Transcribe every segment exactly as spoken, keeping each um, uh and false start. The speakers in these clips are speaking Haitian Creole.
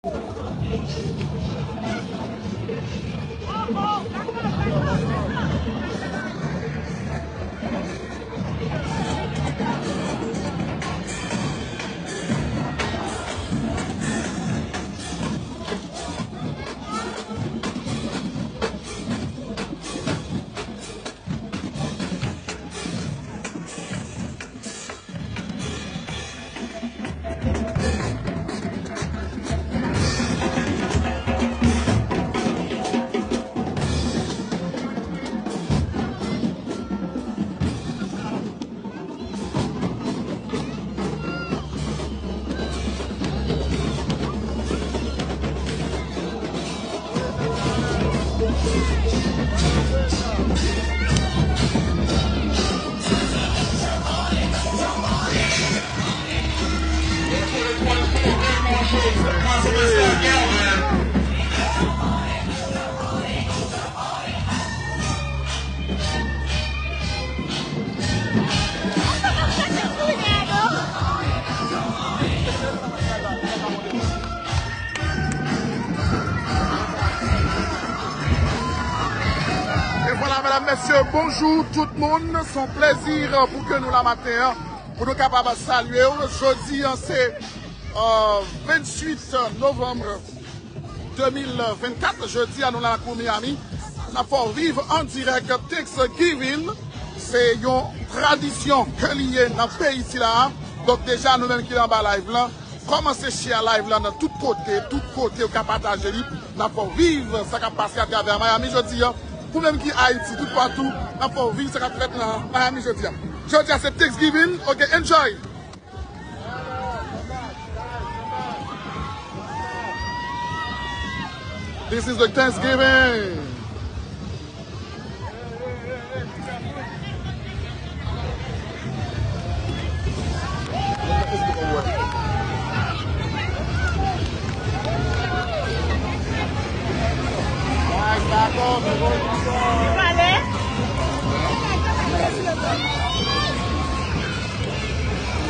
E vwala, medam, mesye, bonjou tout moun. Se yon plezi pou ke nou la maten an, pou nou kapab salye w. Jodi an, se, euh, venntuit novanm de mil vennkat. Jodi a, nou la lakou Miami. N ap fè w viv an dirèk Thanksgiving. Se yon tradisyon ke li ye nan peyi sila a. Donk, deja, nou menm ki anba live lan, kòmanse share live lan nan tout kote, tout kote ou ka pataje li. N ap fè w viv sa k ap pase atravè Miami jodi a. Ou menm ki Ayiti, tout patou, n ap fè w viv sa k ap fèt nan Miami jodi a. Jodi a, se Thanksgiving, ok, enjoy! This is the Thanksgiving.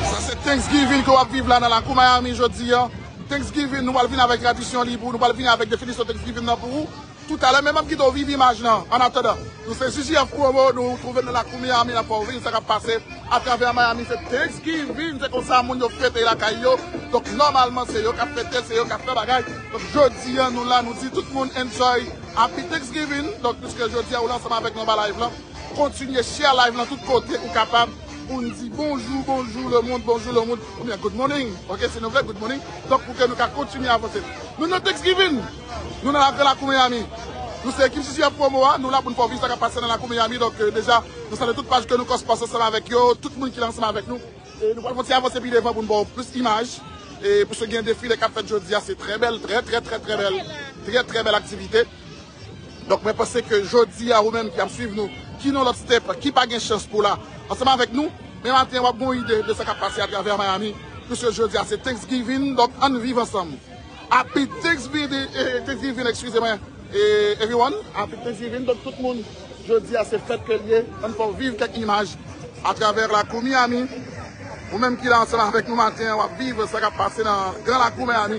Sa se Thanksgiving ke w ap viv la nan lakou Miami jodi a. Thanksgiving, nou pral vin avèk tradisyon li pou, nou pral vin avèk definisyon Thanksgiving nan pou ou. Toutalè, men m ap kite w viv imaj lan. Annatandan, nou se J J F Promo, nou twouve n nan lakou Miami, n ap fè w viv sa k ap pase atravè Miami. Se Thanksgiving, se konsa moun yo fete lakay yo. Donk, nòmalman, se yo k ap fete, se yo k ap fè bagay. Donk, jodi a, nou la, nou di tout moun enjoy Happy Thanksgiving. Donk, piske jodi a, ou la ansanm avèk nou anba live lan. Kontinye share live lan tout kote ou kapab pou n di bonjou, bonjou le monde, bonjou le monde, oubyen good morning. Ok, si nou vle, good morning. Donk, pou ke nou ka kontinye avanse. Nou nan Thanksgiving. Nou nan la gran lakou Miami. Nou se ekip J J F Promo a. Nou la pou n fè w viv sa k ap pase nan lakou Miami. Donk, euh, deja, nou salye tout paj ke nou kòs pase ansanm avèk yo, tout moun ki la ansanm avèk nou. E nou pral fè yon ti avanse pi devan pou n ba w plis imaj. E piske gen defile k ap fèt jodi a, se trè bèl, trè, trè, trè, trè bèl. Trè, trè bèl aktivite. Donk, mwen panse ke jodi a, ou menm ki ap swiv nou, ki nan lòt step, ki pa gen chans pou la ansanm avèk nou, men maten, w ap gen yon ide de sa k ap pase atravè Miami, piske jodi a, se Thanksgiving, donk, ann viv ansanm. Happy Thanksgiving, eh, Thanksgiving, excusez-moi, eh, everyone. Happy Thanksgiving, donk, tout moun, jodi a, se fèt ke l ye, ann fè w viv kèk imaj atravè lakou Miami. Ou menm ki la ansanm avèk nou maten an, w ap viv sa k ap pase nan gran lakou Miami.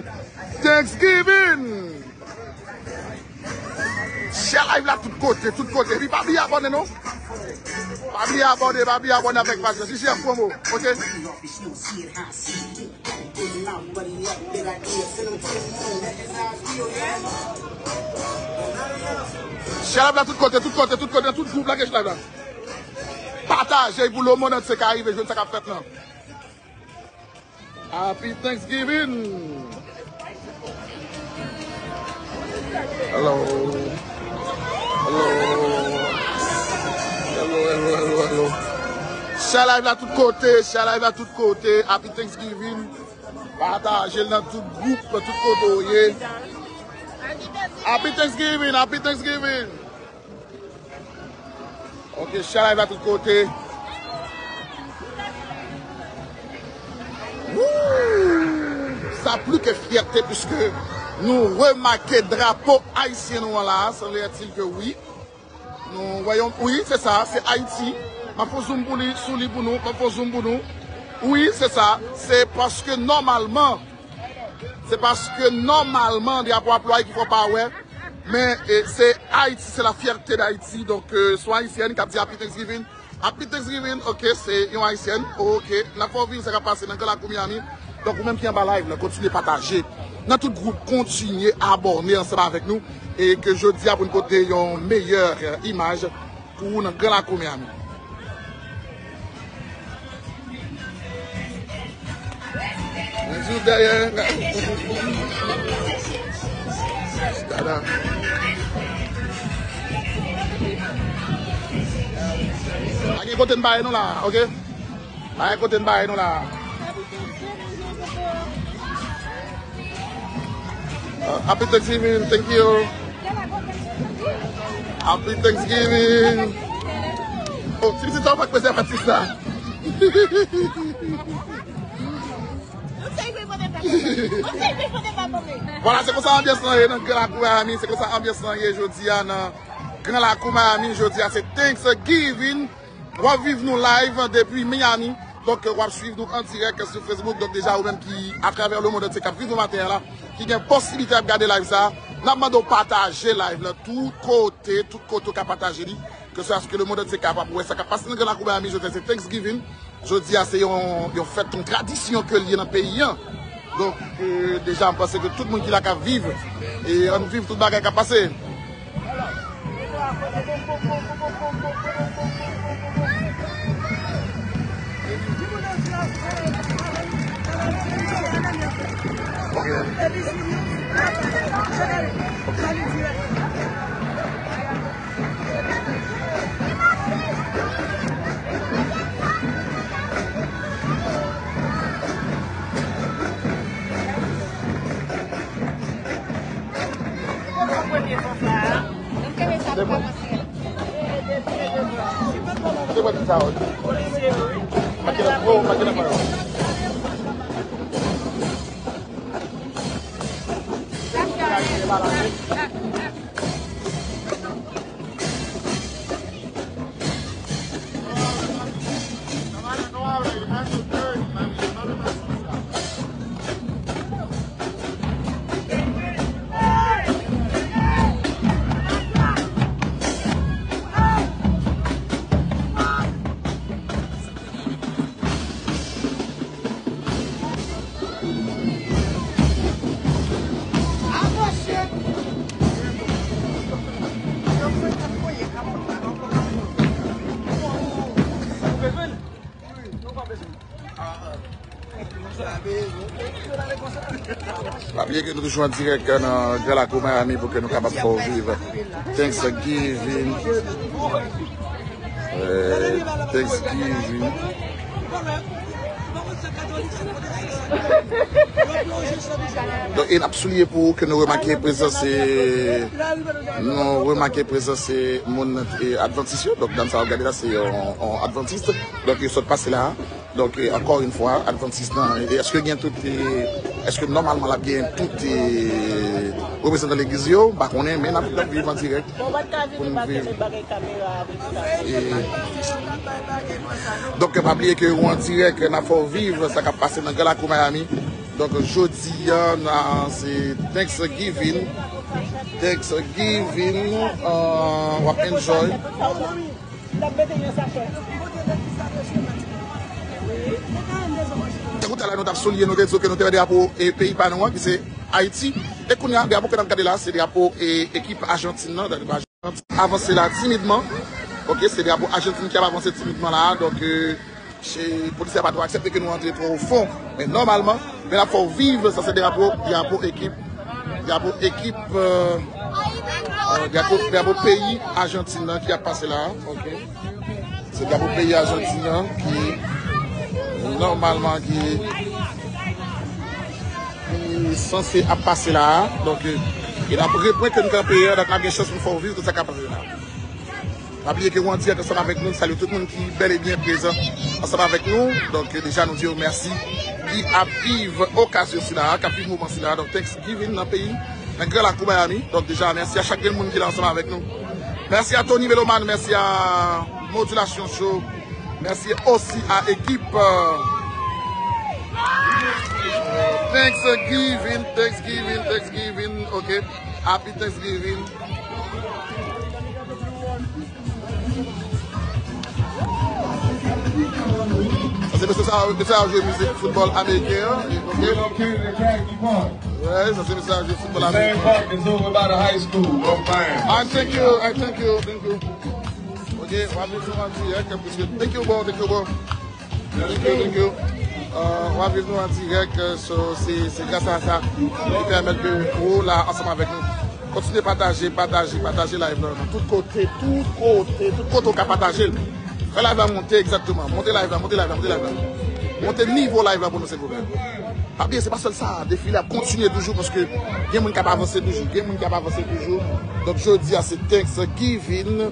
Thanksgiving! Share live la tout kote, tout kote. Epi pa bliye abòne non. Pa bliye abòne, pa bliye abòne avèk paj la. J J F Promo, ok? Share live la tout kote, tout kote, tout kote, nan tout gwoup la ke share live la. Pataje pou lemonn antye ka rive jwenn sa k ap fèt lan. Happy Thanksgiving! Hello. Hello. Hello, hello, hello, hello. Share live la tout kote, share live la tout kote. Happy Thanksgiving. Pataje l nan tout gwoup, tout kote w ye. Happy Thanksgiving, happy Thanksgiving. Ok, share live la tout kote. Woo! Sa pli ke fyète, piske nou remake drapo ayisyen nou an la, sanble-t-il ke wi. Nou wè yon, wi, se sa, se Ayiti. M ap fè zoom pou li, sou li pou nou, m ap fè zoom pou nou. Wi, se sa, se paske nòmalman, Se paske nòmalman drapo a plo a ki fè w pa wè, men e, se Ayiti, se la fierté d'Haïti. Donk, e, se yon Ayisyèn k ap di Happy Thanksgiving. Happy Thanksgiving, ok, se yon Ayisyèn. Ok, n ap fè w viv sa k ap pase nan Gran Lakou Miami. Donk, ou menm ki anba live la, kontinye pataje. Nan tout gwoup, kontinye abòne ansanm avèk nou. E ke jodi a pou n pote yon meyè, e, imaj pou ou nan Gran Lakou Miami. Jis dèyè. Dada. Pa gen kote n pa ye nou la, ok? Pa gen kote n pa ye nou la. Uh, happy Thanksgiving, thank you. Happy Thanksgiving. Oh, si pitit sa w pa k prezèvatif la. Vwala, se konsa anbyans lan ye nan Gran Lakou Miami. Se konsa anbyans lan ye jodi a nan Gran Lakou Miami. Jodi a se Thanksgiving. W ap viv nou live depi Miami. Donk, w ap swiv nou an dirèk sou Facebook. Donk, deja, ou menm ki atravè lemonn antye k ap viv nou maten an la, ki gen posiblite ap gade live sa, n ap mande w pataje live la tout kote, tout kote w ka pataje li. Ke swa ke lemonn antye kapab wè sa k ap pase nan Gran Lakou Miami, jodi a se Thanksgiving. Jodi a se yon, yon fèt, yon tradisyon ke l ye nan peyi an. Donk, e, deja, m panse ke tout moun ki la k ap viv, e ann viv tout bagay k ap pase. Se bon sa, wi. Makina, oh, makina pa yo. Pa bliye ke nou toujou an dirèk nan Gran Lakou Miami pou ke nou kapab fè w viv Thanksgiving. Eh, Thanksgiving. Donk, e n ap souliye pou ou ke nou remake prezans, e, nou remake prezans, e, moun, e, Advantis yo. Donk, dam sa w ap gade la, se yon, yon Advantis. Donk, yo sot pase la. Donk, e, ankò yon fwa, Advantis nan, e, èske gen tout, e, èske nòmalman l ap gen tout, e, reprezantan legliz yo? M pa konnen, men n ap, n ap viv an dirèk. Bon, w pa t ka vini pa kenbe bagay kamera avèk sa. E, donk, pa bliye ke ou an dirèk, n ap fè w viv sa k ap pase nan Gran Lakou Miami. Donk, jodi a, n a, se Thanksgiving. Thanksgiving, euh, w ap enjoy. Tankou talè nou t ap souliye, nou te di w ke nou te wè drapo, e, peyi pa nou an, ki se Ayiti. E kounye a, drapo ke n ap gade la, se drapo, e, ekip Ajantin nan. Ajantin avanse la timidman. Ok, se drapo Ajantin ki ap avanse timidman la. Donk, e, se, polisye a pa twò aksepte ke nou antre twò o fon. Men nòmalman, men n ap fè w viv, sa se drapo, drapo ekip, drapo ekip, e, e, drapo, drapo peyi Ajantin nan ki ap pase la. Ok. Se drapo peyi Ajantin nan ki nòmalman ki, ki sanse ap pase la a. Donk, e, e n ap repwen ke n kanpe a, donk n ap gen chans pou n fè w viv tout sa k ap pase la. Pa bliye ke w an dirèk ansanm avèk nou, n salye tout moun ki bèl e byen prezan ansanm avèk nou. Donk, e, deja nou di yo mèsi ki ap viv okazyon sila a, k ap viv moman sila a. Donk, Thanksgiving nan peyi, nan Gran Lakou Miami. Donk, deja, mèsi a chak grenn moun ki la ansanm avèk nou. Mèsi a Tony Meloman, mèsi a Modulation Show. Mèsi osi a ekip, euh, Thanksgiving, Thanksgiving, Thanksgiving, ok. Happy Thanksgiving. Sa se mesye sa, mesye sa jwe mizik foutbòl ameriken an, ok. Wè, sa se mesye sa jwe foutbòl ameriken. I thank you, I thank you, thank you. Ok, w ap viv nou an dirèk, paske, thank you, bro, thank you, bro. Thank you, thank you. Euh, w ap viv nou an dirèk, euh, so, se, se gras a sa ki pèmèt ke ou la ansanm avèk nou. Kontinye pataje, pataje, pataje live la. Tout kote, tout kote, tout kote ou ka pataje l. Fè live la monte, egzakteman. Monte live la, monte live la, monte live la. Monte nivo live la pou nou, silvouplè. Pa bliye, se pa sèl sa. Defile ap kontinye toujou paske gen moun k ap avanse toujou. Gen moun k ap avanse toujou. Donk, jodi a, se Thanksgiving.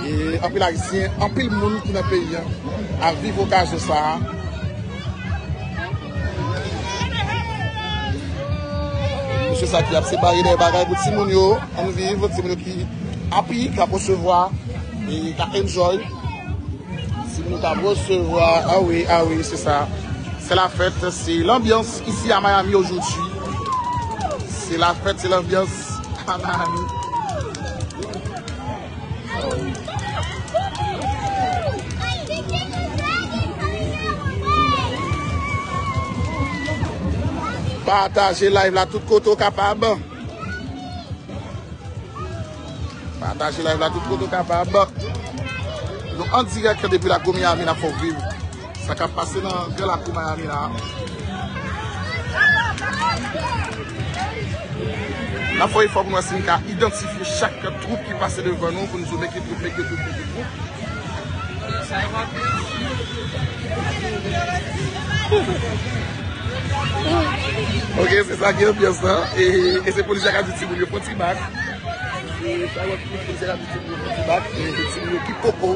E anpil Ayisyen, anpil moun ki nan peyi a ap viv okazyon sa a. Mesye sa ki ap separe de bagay pou timoun yo, ann viv, timoun yo ki happy, k ap resevwa, e k ap enjoy. Timoun yo k ap resevwa, ah oui, ah oui, c'est ça. C'est la fête, c'est l'ambiance ici à Miami aujourd'hui. C'est la fête, c'est l'ambiance à Miami. Pataje live la tout kote w kapab. Pataje live la tout kote w kapab. Nou an dirèk depi lakou Miami, n ap fè w viv sa k ap pase nan gran lakou Miami la. N ap fè efò pou nou wè si n ka idantifye chak twoup ki pase devan nou pou n di w men ki twoup, men ki twoup, men ki twoup. Ok, se sa ki anbyans lan. E, e se polisye a k ap di timoun yo fè ti bak. E sa w ap di polisye a k ap di timoun yo fè ti bak. E timoun yo ki poko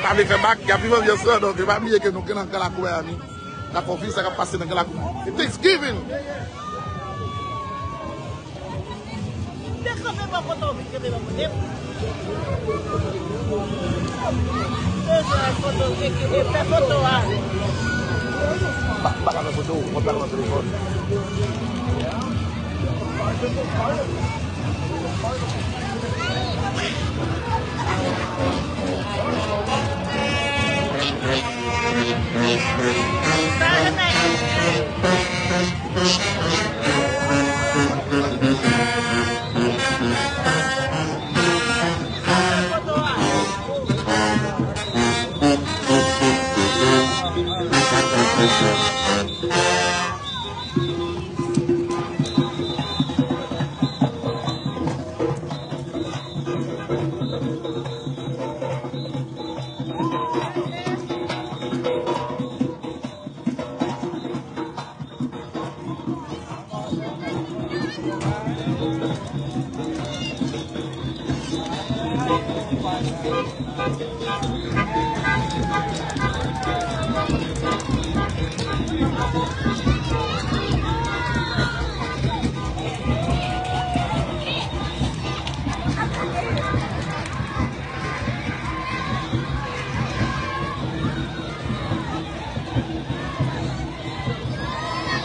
pa vle fè bak, y ap viv anbyans lan. Donk, pa bliye ke nou gen nan gran lakou Miami. N ap fè w viv sa k ap pase nan gran lakou. Se Thanksgiving! Vin kanpe bò kote w, vin kanpe bò kote m. Bezwen foto, e, e, fè foto a. Pa, pa ka fè foto, mwen pa ka fè telefòn.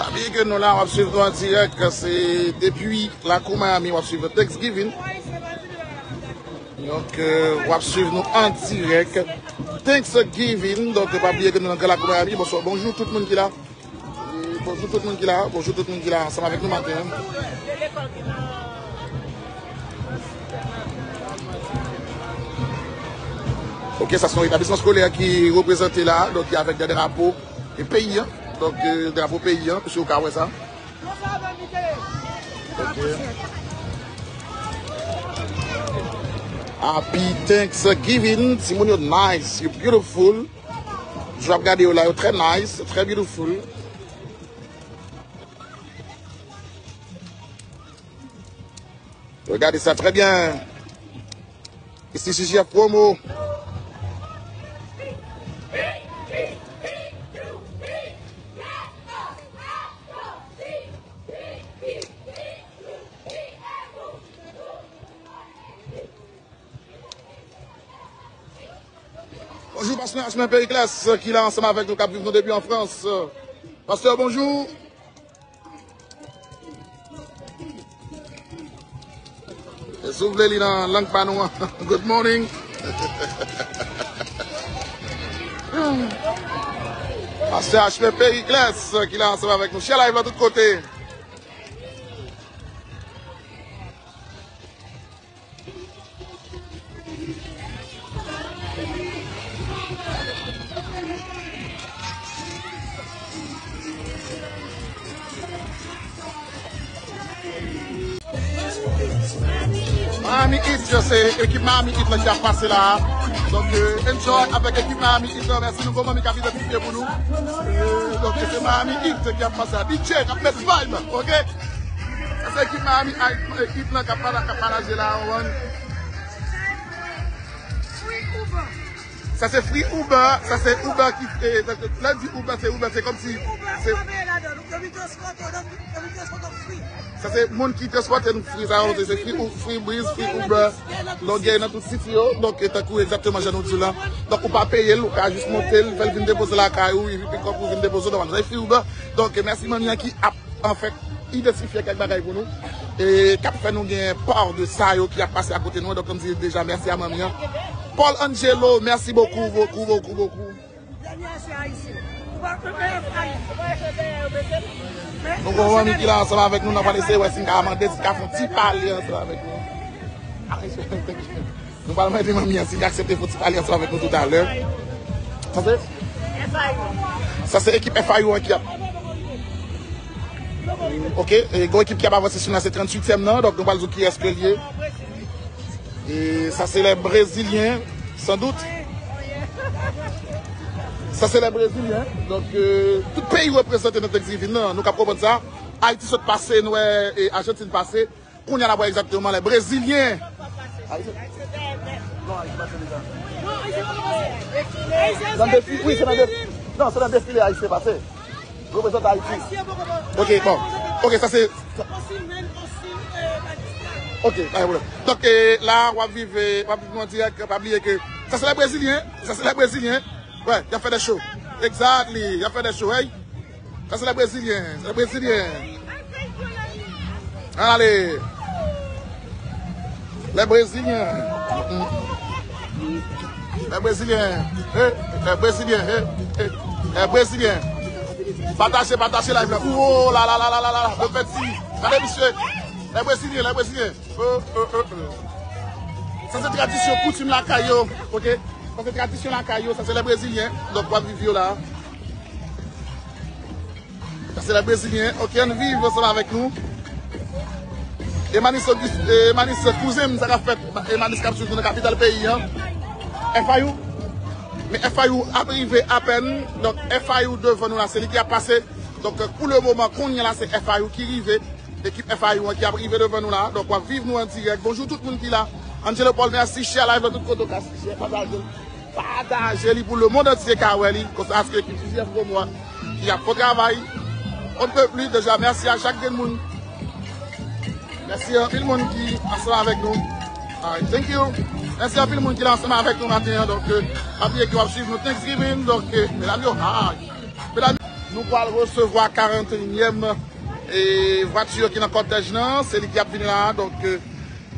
Pa bliye ke nou la, w ap swiv nou an dirèk, se depi lakou Miami, w ap swiv Thanksgiving. Donk, euh, w ap swiv nou an dirèk. Thanksgiving. Donk, pa bliye ke nou nan gran lakou Miami. Bonswa, bonjou tout moun ki la. E bonjou tout moun ki la. Bonjou tout moun ki la ansanm avèk nou maten an. Ok, sa se yon etablisman eskolè ki reprezante la, donk ki avèk de drapo e peyi an. Donk, euh, drapo peyi an, piske ou ka wè sa. Ok. Happy Thanksgiving. Timoun yo nice, yo beautiful. Jan w ap gade yo la, yo trè nice, trè beautiful. Regardez ça très bien. Ici, C G F Promo. Bonjou, pastè Asmen Pericles, ki la ansanm avèk nou, k ap viv nou depi an Frans. Pastè, bonjou. Si w vle li nan lang pa nou an. Good morning. Pastè H P Pericles ki la ansanm avèk nou. Share live la tout kote. Miami Heat, se ekip Miami Heat la ki ap pase la. Donk, euh, enjoy avèk ekip Miami Heat la. Mèsi nou, gwo manmi k ap idantifye pou nou. Euh, donk, se Miami Heat ki ap pase la. D J k ap met vibe, ok? Sa se ekip Miami Heat la k ap pala-, k ap palaje la, w konprann? Sa se free Uber, sa se Uber ki, eh, sa se, lè di Uber, se Uber, se kòmsi, se, sa se moun ki transpòte nou free, sa yo, se, se free, free Breeze, free Uber. Donk, gen nan tout siti yo, donk, e tankou egzakteman jan nou di la. Donk, ou pa peye l, ou ka jis monte l, fè l vin depoze lakay ou, epi pikòp ou vin depoze w, nòmal. Se free Uber. Donk, mèsi manmi an ki ap anfèt, idantifye kèk bagay pou nou. E k ap fè nou gen pa de sa yo ki ap pase akote nou. Donk, m di deja mèsi a manmi an. Paul Angelo, mèsi bokou, bokou, bokou, bokou. Nou gon manmi ki la ansanm avèk nou, n ap eseye wè si n ka mande si n ka fè yon ti pale ansanm avèk nou. Nou pral mande manmi an si li aksepte fè ti pale ansanm avèk nou toutalè. Sa se? Sa se ekip F I U an ki ap. Ok, e gon ekip ki ap avanse sou la, se tranntuityèm nan, donk nou pral di w kiyès ke l ye. E sa se lè Brezilyen, san dout. Sa se lè Brezilyen, donk, euh, tout peyi reprezante nan Thanksgiving nan, nou k ap konprann sa. Ayiti sot pase, nou wè, e Ajantin pase. Kounye a n ap wè egzakteman lè Brezilyen. Ayisyen. Non, Ayisyen pase deja. Nan defile, wi, se nan defile. Non, se nan defile Ayisyen pase. Reprezante Ayiti. Ok, bon. Ok, sa se. Ok, pa gen pwoblèm. Donk, eh, la, w ap viv, eh, w ap viv nou an dirèk. Pa bliye ke sa se lè Brezilyen. Sa se lè Brezilyen. Wè, y ap fè de show. Exactly, y ap fè de show, hey. Sa se lè Brezilyen, se lè Brezilyen. Ale. Lè Brezilyen. Lè Brezilyen. Hey, lè Brezilyen. Hey, hey, lè Brezilyen. Pataje, pataje live la. Oh la la la la la la. Konfeti. Gade misye. Lè Brezilyen, lè Brezilyen. Oh, oh, oh, oh. Sa se tradisyon koutim lakay yo, ok? Sa se tradisyon lakay yo, sa se lè Brezilyen. Donk, w ap viv yo la. Sa se lè Brezilyen. Ok, ann viv ansanm avèk nou. Emanis Auguste, Emanis kouzen m, sa k ap fèt? Emanis k ap swiv nou nan kapital peyi an. F I U. Men F I U ap rive apèn. Donk, F I U devan nou la, se li ki ap pase. Donk, pou le moman, kounye a la, se F I U ki rive. Ekip F I U an ki ap rive devan nou la. Donk, w ap viv nou an dirèk. Bonjou tout moun ki la. Angelo Paul, mèsi. Share live la tout kote w ka share. Pataje l. Pataje li pou lemonn antye ka wè li. Konsa, aske ekip J F Gomwa ki ap fè travay. On ne peut plus. Deja, mèsi a chak grenn moun. Mèsi anpil moun ki ansanm avèk nou. Alright, thank you. Mèsi anpil moun ki la ansanm avèk nou maten an. Donk, euh, pa bliye ke w ap swiv nou Thanksgiving. Donk, euh, medam yo, hi. Medam, nou pral resevwa karanteyennèm, e, vwati ki nan kòtèj lan, se li ki ap vini la. Donk, e,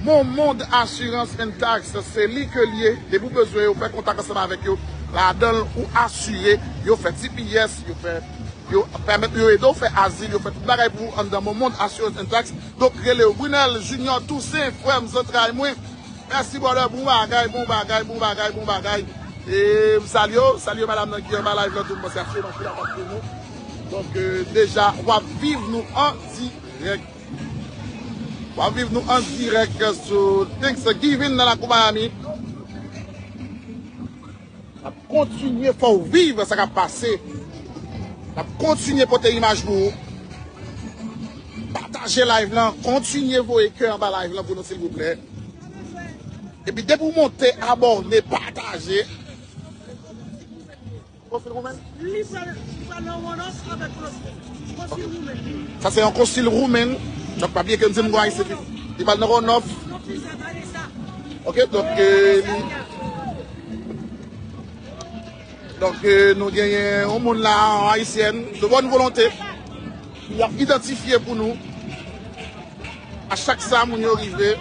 Mon Monde Assurance and Tax, se li ke l ye. Depi w bezwen yo, fè kontak ansanm avèk yo. Ladan l, ou asire, yo fè T P S, yo fè, yo pèmèt, yo ede w fè azil, yo fè tout bagay pou ou anndan Mon Monde Assurance and Tax. Donk, rele yo. Brunel Junior Toussaint, frè m, zantray mwen. Mèsi, brother. Bon bagay, bon bagay, bon bagay, bon bagay. E m salye w, salye madanm nan ki anba live lan tou, m panse ap swiv, m ap swiv avèk nou. Donk, euh, deja, w ap viv nou an dirèk. W ap viv nou an dirèk sou Thanksgiving nan lakou Miami. N ap kontinye fè w viv sa k ap pase. N ap kontinye pote imaj pou ou. Pataje live lan, kontinye voye kè anba live lan pou nou, silvouplè. Epi depi w monte, abòne, pataje. Konsil Roumen? Li pral, li pral nan one off avèk konsil, konsil Roumen. Sa se yon konsil Roumen. Donk, pa bliye ke m di m gon ayisyen ki, li pral nan one off. Ok, donk, euh, li, donk, euh, nou genyen yon moun la, yon ayisyèn, de bòn volonte, ki ap idantifye pou nou. A chak sa, moun yo rive.